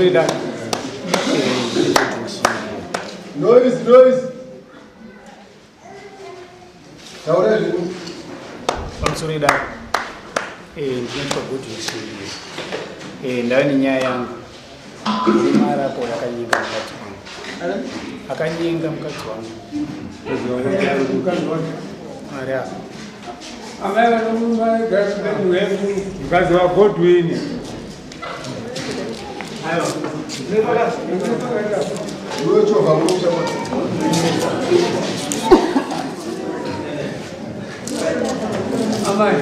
Pamusoro dare. Noise, noise. Taura zvenyu. Pamusoro dare. Ndinoitwa Godwin Shiri. Ndave nenyaya yangu. Murume arapo akanyenga mukadzi wangu. Akanyenga mukadzi wangu. Ari apa. Amai mukadzi waGodwin. Iwe chovha murume wako. Amai.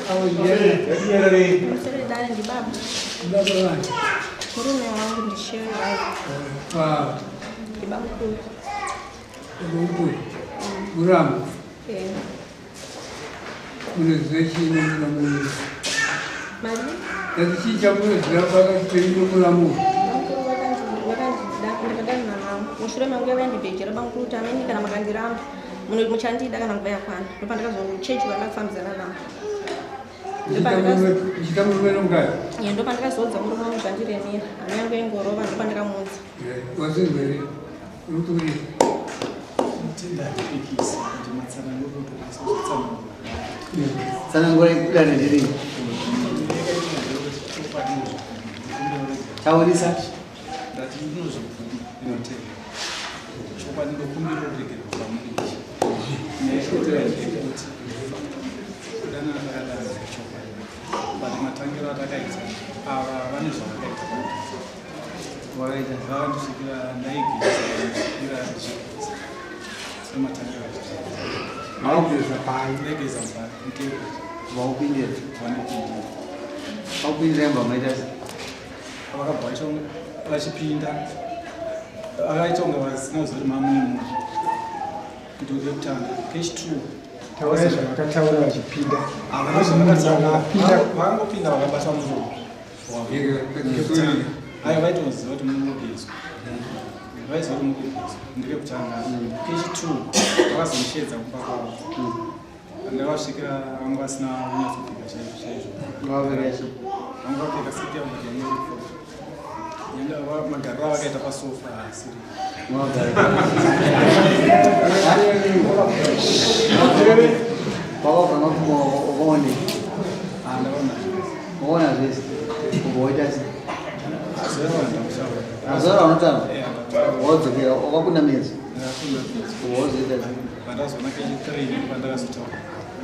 Pamusoro dare, ndibaba. Baba vangu. Murume wangu ndishere wangu. Ndibamukuru. Mukuru. Muramu. Munoziva chii nemuramu? Mari? Ndati chii chamunoziva pakati penyu nemuramu? Bamukuru vakandida, ndakadana navo. Mushure mangu vaindibhejera bamukuru kuti ameni kana makandiramba muchandida kana nguva yakwana. Ndopandakazochechi vandakufambidzana navo. Uchita murume nomukadzi? Ye, ndopandakazoudza murume wangu zvandiremera. Hama yangu yaingorova, ndopandakamuudza. Wazvinzwa here? Uri kuti kudii? Tinda ndipikisa kuti matsananguro kutsanangura. Tsanangura dare ndiri. Taurisa. Ndati ndinozvibvuma, ndinotenda. Chokwadi ndokumbira ruregerero kwamuri ichi. Nyaya ndeyekuti kudanana takadana chokwadi. But matangiro atakaita ava vane zvavakaita. Wakaita. Vakandisvikira ndaigeza, ndisvikira ndichigeza. Sematangiro acho. Maugeza pai? Ndaigeza mba muteko. Vaupindira. Vanopindira. Vaupindira imba maita sei? Vakabva vaita vachipinda, vakaita kunge vasina kuziva kuti mamwe munhu. Ndokutanga kechi2. Taurai zvavakataura vachipinda. Havana zvavakataura, vakangopinda vakabata muromo. Ayo vaitoziva kuti munogezwa, vaiziva kuti munogezwa. Ndekekutanga. Kechi2 vakazondisheedza kumba kwavo. Ndakavasvikira vanga vasina kunyatsopfeka chaizvo chaizvo. Vavapfeka chii? Vanga vapfeka seti yavo kuti yange iripo. Magariro avakaita pasofa haasiri. Wakabva makumbo wakaone. Ndaona. Waona zvese. Ubva waita sei? Mazuva ndakutaura. Mazuva aunotaura? Eh, ndakutaura. Wadzokera wakakunda meso. Ndakakunda meso. Ubva wazoita sei? Pandazoona kechi3 pandakazotaura.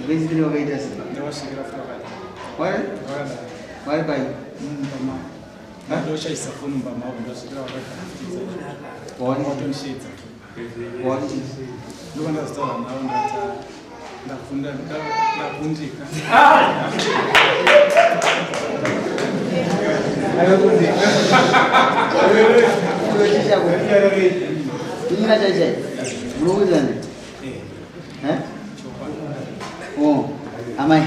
Kechi3 wakaita sei? Ndakasvikira futi vakadai. Wari? Vakadai. Wari pai? Mumba mavo. Ndoshaisa foni mumba mavo, ndosvikira vakagara. Wari? Watondisheedza. Wari? Ndopandazotaura navo ndati ndakunda ndakundika. Kunyina chai chai. Munowirirana? Eh, Eh? chokwadi. Oh, amai.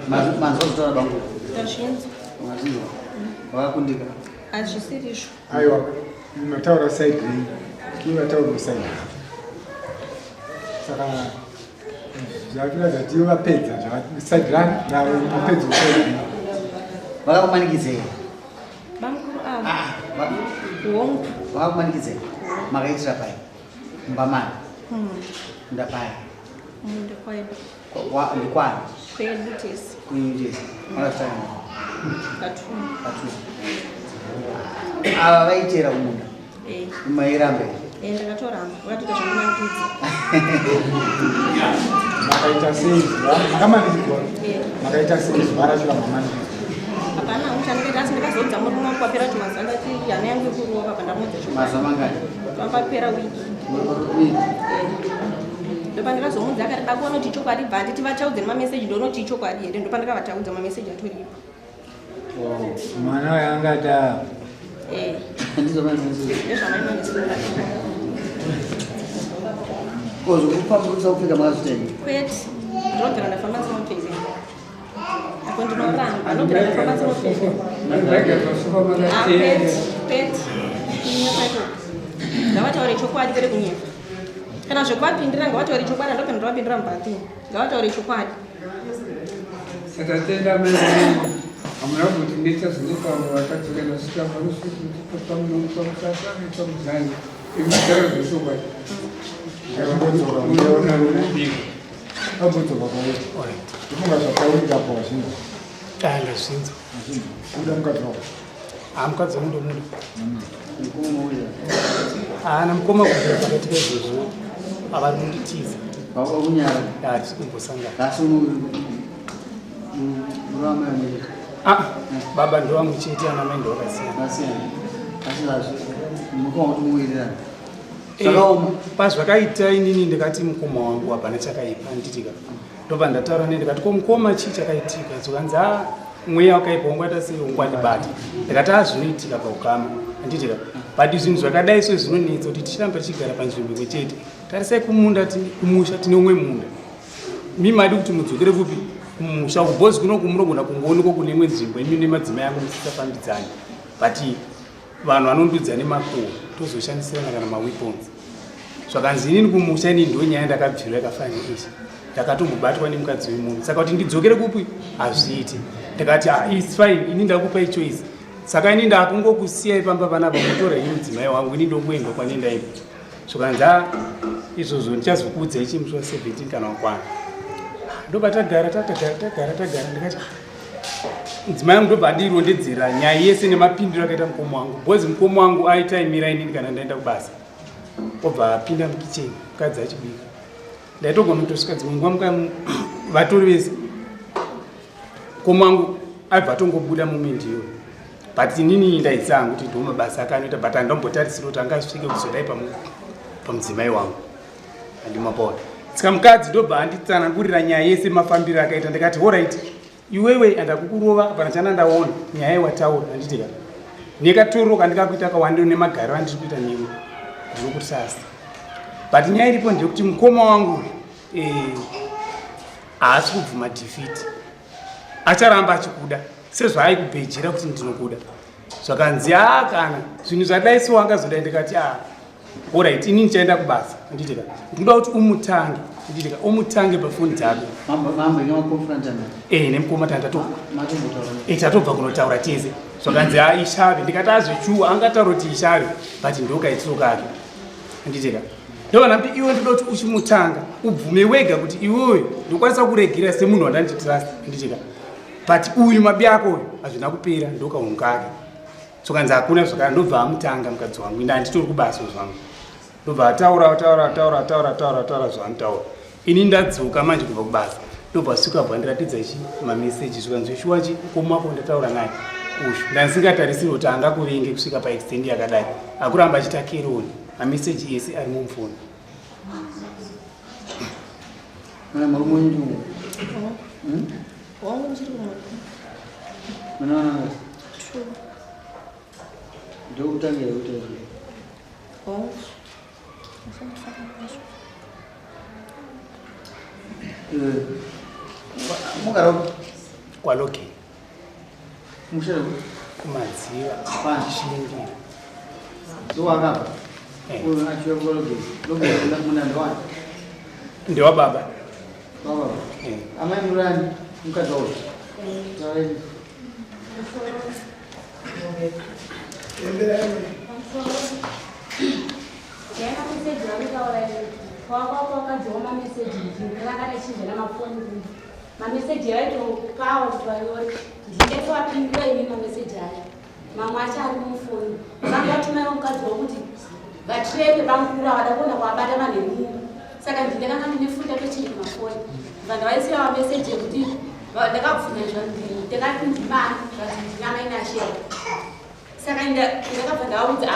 Manzwa kutaura bangu. Ndazvinzwa. Mazvinzwa. Wakakundika. Hazvisirizvo. Aiwa, mataura side renyu. Ivo vataura side. Saka zvatoratidza kuti ivo vapedza side run navo mapedza side renyu. Vakakumanikidzei? Bamukuru ava. Hongu. Vakakumanikidzei? Makaitira pai? Mumba mani? Munda pai? Munda kwedu. Ndikwani? Kwedu tese. Kwenyu tese. Makasvika Katuma. Katuma. Ava vaitera kumunda. Eh. Mairamba. Eh, ndakatoramba. Vakatoita zvekumanikidza. Makaita sei zuva? Makamanikidzwa? Eh. Makaita sei zuva racho ramamanikidzwa? Hapana hangu chandakaita, asi ndakazoudza murume wangu kwapera tumazuva, ndati hana yangu ikurova pandamuudza chokwadi. Mazuva mangani? Pambapera wiki. Wiki. Ndopandakazomuudza, akati bako unoti chokwadi, bva nditi vachaudze nemameseji, ndonoti ichokwadi here? Ndopandakavataudza mameseji atoripo. Mwana uyu angati Eh, Ndizvo manzwa. ndezvamaimanisura. Ko zvekufamba kupfeka makazvitenga? Kwete, ndinobvira ndafamba ndinopfeka. Apo ndinoramba, ndinobvira ndafamba ndinopfeka. Vagara pasofa Ah, makateerera. kwete, kwete. Kunyepa ikoko. Ngavataure chokwadi kwete kunyepa. Kana zvekuvapindira ngavataure chokwadi, handobvira ndavapindira mubathroom. Ngavataure chokwadi. Saka tenda mai. Hamuna kuti neta zvinotaura vakadzi kana svika pamusasa nepamuzani imataura zvechokwadi. Ambodzoka kwauri. Ndifunga zvataurika apo wazvinzwa. Ah, ndazvinzwa. Kuda mukadzi wako. Ah, mukadzi wangu ndomuda. Haana mukoma kubvira pakati paizvozvo avari kunditiza. Vakunyara. Hatisi kumbosangana. Asi unorama yamwe. Ah, baba ndovamwe chete ana mai ndovakasiyana. Vasiyana. Asi hazvo mukoma kuti muwirirana. Eh, Zvakaoma. Pazvakaita inini ndikati mukoma wangu hapana chakaipa nditika. Ndobva ndataura naye ndikati ko mukoma chii chakaitika? Zvikanzi a mweya wakaipa ungwaita sei ungwandibata. Ndikati a zvinoitika paukama handitika. But zvinhu zvakadai so zvinonetsa kuti tichiramba tichigara panzvimbo imwe chete. Tarisai kumunda kumusha tine umwe munda. Mi madi kuti mudzokere kupi kumusha uku because kunoku munogona kungoonekwa kune imwe nzvimbo imi nemadzimai angu musisafambidzani. But vanhu vanondudza nemakuhwa tozoshandisirana kana maweapons zvakanzi inini kumusha inini ndo nyaya ndakabvirwa yakafanana neizvi ndakatombobatwa nemukadzi wemunhu saka kuti ndidzokere kupi hazviiti ndikati ah, its fine ini ndakupai choice saka ini ndakungokusiyai pamba panapa motora ini mudzimai wangu ini ndokuenda kwanenda ini zvikanzi ah, izvozvo ndichazokuudzai chimusi wa 17 kana wakwana ndobva tagara tatagara tagara tagara ndikati ah, mudzimai wangu ndobva andirondedzera nyaya yese nemapindiro akaita mukoma wangu because mukoma wangu aitaimira inini kana ndaenda kubasa obva apinda mukicheni mukadzi achibika ndaitogona kutosvika dzimwe nguva muka vatori vese mukoma wangu aibva atongobuda moment iyoyo but inini ndaitsa hangu kuti ndo mabasa ake anoita but andombotarisira kuti angasvike kuzodai pamudzimai wangu andimapona saka mukadzi ndobva anditsanangurira nyaya yese mafambiro akaita ndikati horit iwewe andakukurova hapana chana ndaona nyaya yewataura handitika nekatororo kandikakuita kawandiro nemagariro andiri kuita newe ndiri kutrust but nyaya iripo ndeyekuti mukoma wangu eh, haasi kubvuma defeat acharamba achikuda sezvaaikubhejera kuti ndinokuda zvakanzi a kana zvinhu zvadai so angazodai ndikati a Alright, ini ndichaenda kubasa. Handiti ka. Ndinoda kuti umutange. Handiti ka. Umutange pafoni dzako. Mambo mambo inga maconfronta na. Eh, nemukoma tanda Matombotaura. Eh, tatobva kunotaura tese. Zvakanzi a ishave. Ndikati azvichuwa angataura kuti ishave, but ndokaitiro kake. Handiti ka. Ndovana kuti iwe ndoda kuti uchimutanga ubvume wega kuti iwewe ndokwanisa kuregera semunhu wandanditrust. Handiti ka. But uyu mabi ako uyu hazvina kupera ndokaunhu kake. Zvakanzi hakuna zvakana ndobva amutanga mukadzi wangu ini handitori kubasa zvangu ndobva ataura taura taura taura taura taura zvaanotaura ini ndadzoka manje kubva kubasa ndobva asvika bva ndiratidza chi mameseji zvikanzi shuwa chi mukoma wako ndataura naye ushu ndandisingatarisiri kuti angakuvenge kusvika paextend yakadai akuramba achiita keroni mameseji ese ari mumufoni Mwana murume wenyu ndiwo. Wangu ndichiri kumuda. Mwana wana Two. ndokutangira kuti Wangu. Asandifaka nazvo. eh mugara kwaloke mushere kumadziva Pani. chishingira ndowakapa. Eh. Uyu achiwa kologezi. Logezi muna ndowani. ndewababa Baba. Eh. Amai murani mukadzi wako. Taureni. Yaina meseji vanotaura kwakwa kwakadziwa mameseji ndakakatachinja namafoni mameseji aitopawo kuti vanyore ndingetowapindura ini mameseji acho mamwe acho ari mufoni vanga vatumaiwo mukadzi wokuti vatireke bamukuru avada kuona kuabata vanhu emunhu saka ndindakanga ndine foni tatochinja mafoni bva ndavaisira mameseji ekuti ndakabvunza ndakati ndimani zvanzi ndinamainashera saka ndakabva ndavaudza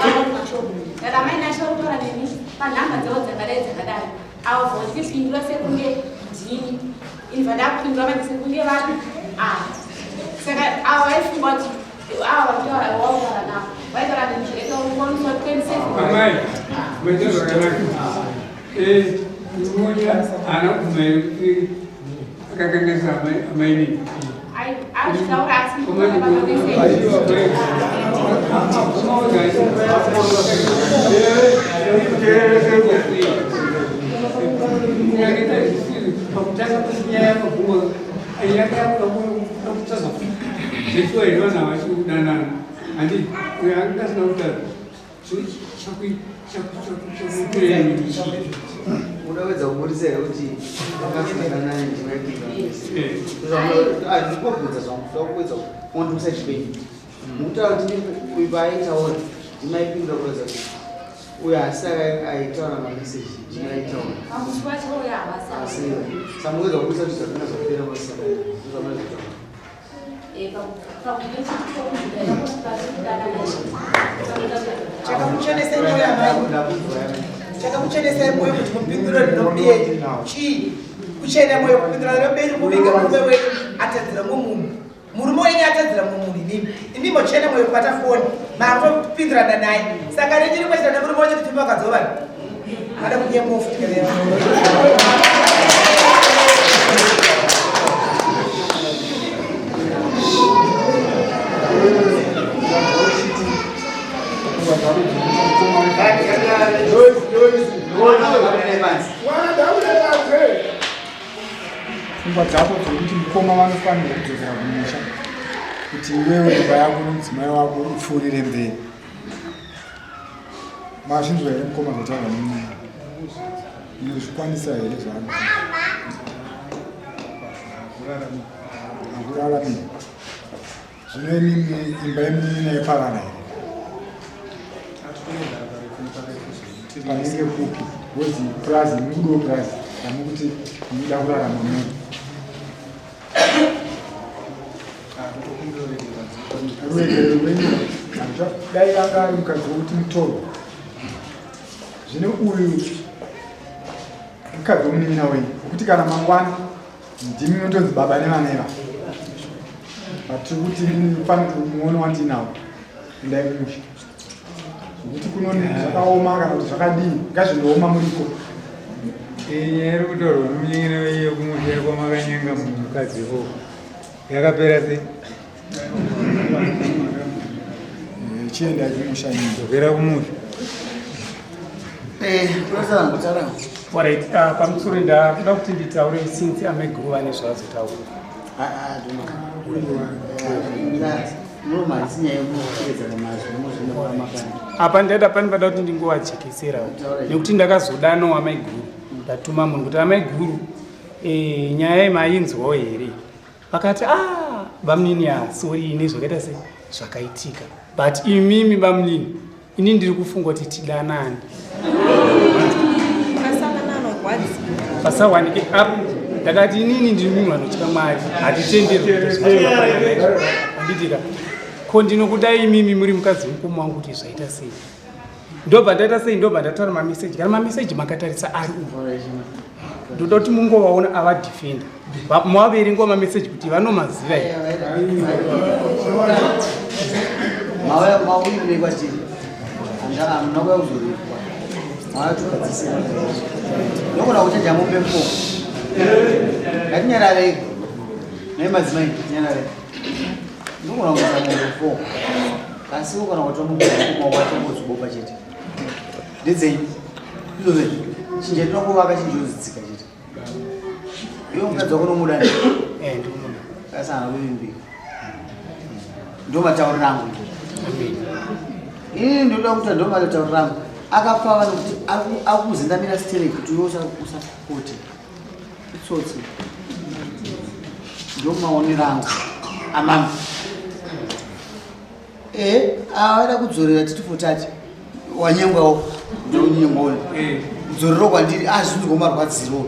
ava kumashoko ndati amai nasha kutaura neni panhamba dzavo dzakadai dzakadai avo bva vachipindura sekunge ndini ini bva ndakupindura manje sekunge vari ava saka ava vaifunga kuti ava vakutaura vautaura navo vaitaura neni zvakaita unosa 27 Amai, maita zvakanaka. Eh, mumonya haana kubvuma kuti akakanganisa amainini. azvitaura asi pamameseji Zveshuwa here vanhu havasi kudanana handi uyo anga asina kutaura Unaweza kuburitsa here kuti vakasingadanani ndikobvunza zvangu kuda kuwedza kuondimisa chipenyu mukutaura kuti uyu paaitaura ndimaipindura kuratidza kuti uyo asi aitaura mameseji ndimaitaura asi samuwedza kuburitsa kuti zvakanga zvapera kwasaka Chakakuchenesai mwoyo amai, chakakuchenesai mwoyo kuti mupindure rinomudei chii? Kuchena mwoyo kupindura rinomudei kuviga murume wenyu atadzira mumwe munhu, murume wenyu atadzira mumwe munhu, imimi imi mochena mwoyo kubata foni makutopindurana naye, saka renyu rimwe chete nemurume wenyu kuti makadzovana ada kunyemofu tikareva. Pfungwa dzako dzekuti mukoma vanofanirwa kudzokera kumusha kuti iwewe imba yako nomudzimai wako upfuurire mberi. Mazvinzwa here mukoma zvataurwa nemunyaya? Munozvikwanisa here zvaano? Hakuraramii. Zvino imimi imba yemunin'ina yaparara here? Panenge kupi? Wozi purazi mukudiwo purazi ramukuti munoda kurarama muri. Ruregerero rwenyu dai anga ari mukadzi wekuti mutoro. Zvino uyu mukadzi wemunin'ina wenyu wekuti kana mangwana ndimi munotonzi baba nevana ivava. But tiri kuti pane muono wandinawo endai kumusha. Zvekuti kuno zvakaoma kana kuti zvakadii ngazvindooma muriko. Nyaya iri kutorwa nomunyengene wenyu yekumusha kwamakanyenga mukadzi ikoko yakapera sei? Chiendai kumusha nyini. Dzokera kumusha. Alright, pamusoro ndakuda kuti nditaure since amaiguru vane zvavazotaura. Apa ndaida pane pada kuti ndingovajekesera nekuti ndakazodanawo amaiguru ndatuma munhu kuti amaiguru eh, nyaya yemainzwawo here vakati ah bamunini ah sorry ini zvakaita se zvakaitika but imimi bamunini ini ndiri kufunga kuti tidanane pasawanike apo ndakati inini ndiri munhu anotya mwari hatitenderwi handitika ko ndinokudai imimi muri mukadzi mukoma wangu kuti zvaita sei ndobva ndaita sei ndobva ndataura mameseji kana mameseji makatarisa ari umu ndoda kuti mungovaona avadefenda maverengawo mameseji kuti vanomaziva here nogona kuchaja mombe mko ngatinyararei naye madzimai tinyararei nogona kuita mombe fo asi ukona kutora mombe watongozibopa chete ndedzenyu idzo dzenyu chinja tinongovaka chinjozidzika chete iwe mukadzi wako unomuda eh, ndinomuda asi haana kuvimbika ndo matauriro angu inini ndinoda kuti ndo matauriro angu akapfava nekuti akuzendamira stereki kuti iwe usapote itsotsi ndo maonero angu amama Eh, awada kudzorera titi fotati wanyengwawo ndonyengwawo eh. dzorero kwandiri azvinzwa ah, marwadziro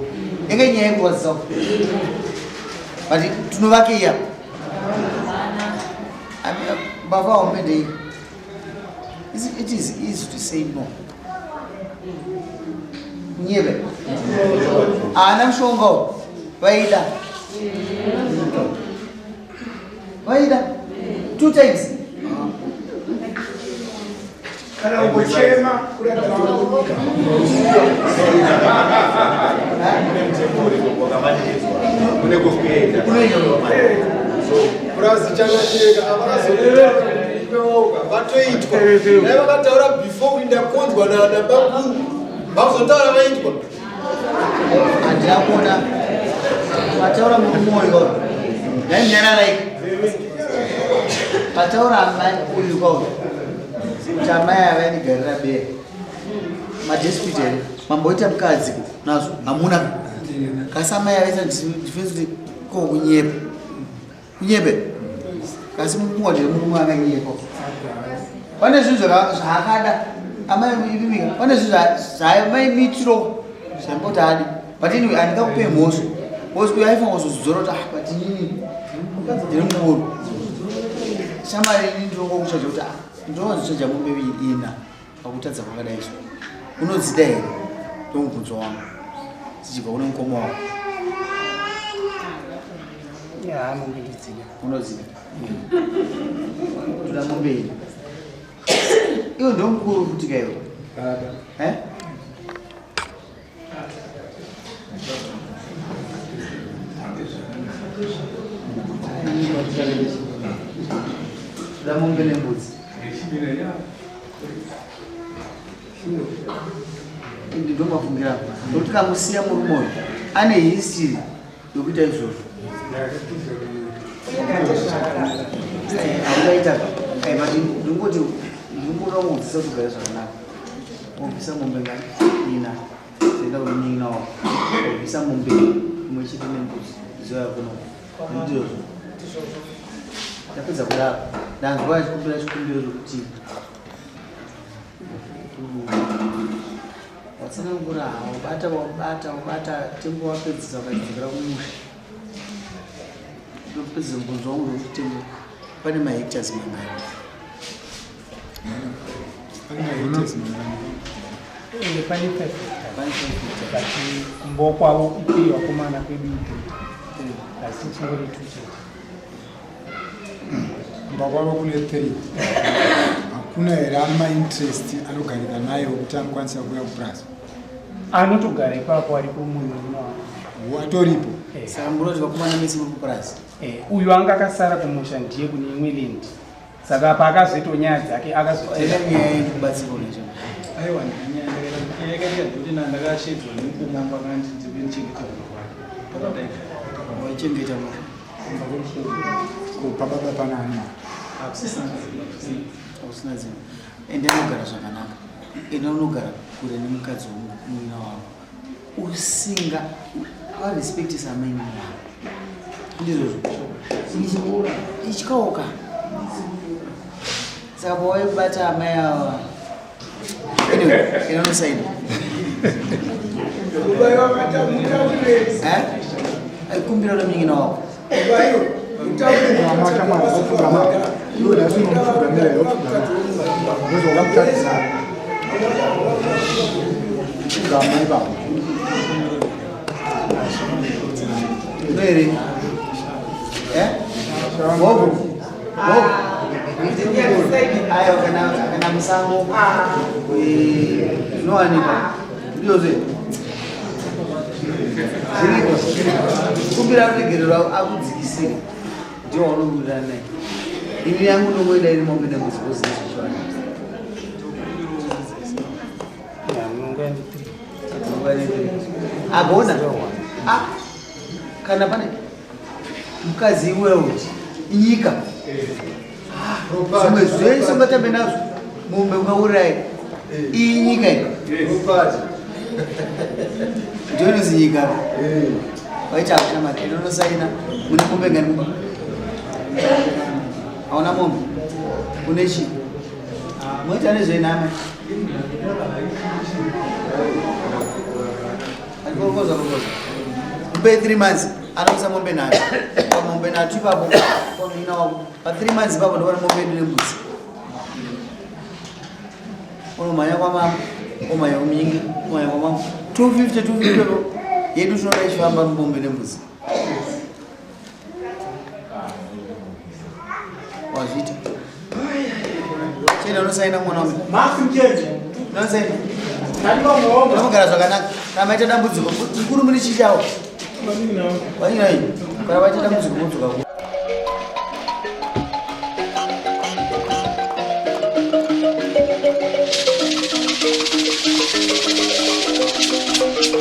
enge nyaya yekurwadzisa but tinovake iya mbavha hombe ndei it is easy to say no nyeve haana mushonga vaida Vaida two times. Kana ungochema kuratidza wakunyika. Purazi chanacheka avakazoita vatoitwa dai vakataura before kuti ndakonzwa nabakuru vakuzotaura vaitwa Handina kuona mataura murume uyo. Dai munyararai. Pataura amai uyu kwauyu kuti amai ava vainigarira beya madispute here mamboita mukadzi nazvo hamuna kasi amai avaita defense kuti ko kunyepa kunyepe kasi mukunga kuti murume akanyepa pane zvinhu zvaakada amai ivimika pane zvinhu zvaamaimitiro zvaimboti adi but anyway handingakupe mhosva because uyo aifanira kuzozidzora kuti ah but inini ndiri mukuru shamari ini ndinongokuchaja kuti ah ndinowanzochaja mombe ina pakutadza kwakadai so unodzida here ndomubvunzo wangu tichibva kune mukoma wako ya mombe ndodzida unodzida toda mombe ina iwe ndomukuru futi kaiwe eh? Toda mombe nembudzi. Ndomafungira nokuti kamusiya murume uyu ane history yokuita izvozvo. Haungaita but ndingoti ndingoda kungodzisa kuti ugare zvakanaka. Wobvisa mombe ngani ina. Tenda kunin'ina wako. Wobvisa mombe imwe chete nembudzi ziva kuno. Ndizvozvo. Ndapedza kudaro. Ndanzwa achikumbira chikumbiro chokuti watsanangura wabata wabata wabata tembo wapedzisa ukadzokera kumusha. Ndopedza mubvunzo wangu ndokuti tembo pane mahectares mangani? Ende pane 5 hectares. Kumba kwavo ipiri vakomana kwedu ipiri. Asi chingori two chete. Kumba kwavo kune 3. Hakuna here ane mainterest anogarika naye wekuti anokwanisa kuuya kupurazi? Anotogara ipapo aripo munhu uno. Atoripo. Saka munoti vakomana mese muri kupurazi? Eh, uyu anga akasara kumusha ndiye kune imwe land. Saka paakazoitawo nyaya dzake akazoita nyaya yekubatsirwa nezvo. Aiwa nyaya yakaita kuti ndakashedzwa nemukoma wangu akandi ndive ndichengete munhu wake. Pakadai. Waichengeta munhu. Ko pababa pana ani? Hakusisina dzimba. Hakusina dzimba. Ende anogara zvakanaka. Ende unogara kure nemukadzi womunin'ina wako. Usinga varespectisa amai wako. Ndizvozvo. Ityaoka. Saka pawaibata amai ava. Anyway, enda unosaina. Eh? Aikumbira munin'ina wako. Unoere? Eh? Bobo. Bobo. Ayo kana kana musango. Eh, zvinowanikwa. Ndizvo Zviriko. Kumbira ruregerero akudzikisire. Ndiwo waunowirirana naye. Ini yangu ndongoida iri mombe nemudzi kuziva zvichiwana. Agona. Ah. Kana pane mukadzi iwewe inyika. Zvimwe zvese ungatambe nazvo mombe ungaurayi. Iyi nyika iyi. Ndiyo inonzi nyika. Waita hauna mari unosaina mune mombe ngani mumba? Hauna mombe. Une chii? Moita nezvenhama. Andikorokoza korokoza. Mupe 3 months anoisa mombe nhatu. Pamombe nhatu ipapo pamuina wako. Pa 3 months ipapo ndopane mombe yedu nembudzi. Unomhanya kwamambo, omhanya kumunyingi, omhanya kwamambo. 250 250 ro yedu tinoda ichifamba mombe nembudzi. Wazviita. Chenda unosaina mwana wangu. Unosaina. Unogara zvakanaka. Kana maita dambudziko, mukuru muri chichawo. Vanina iyi. Kana vaita dambudziko modzoka.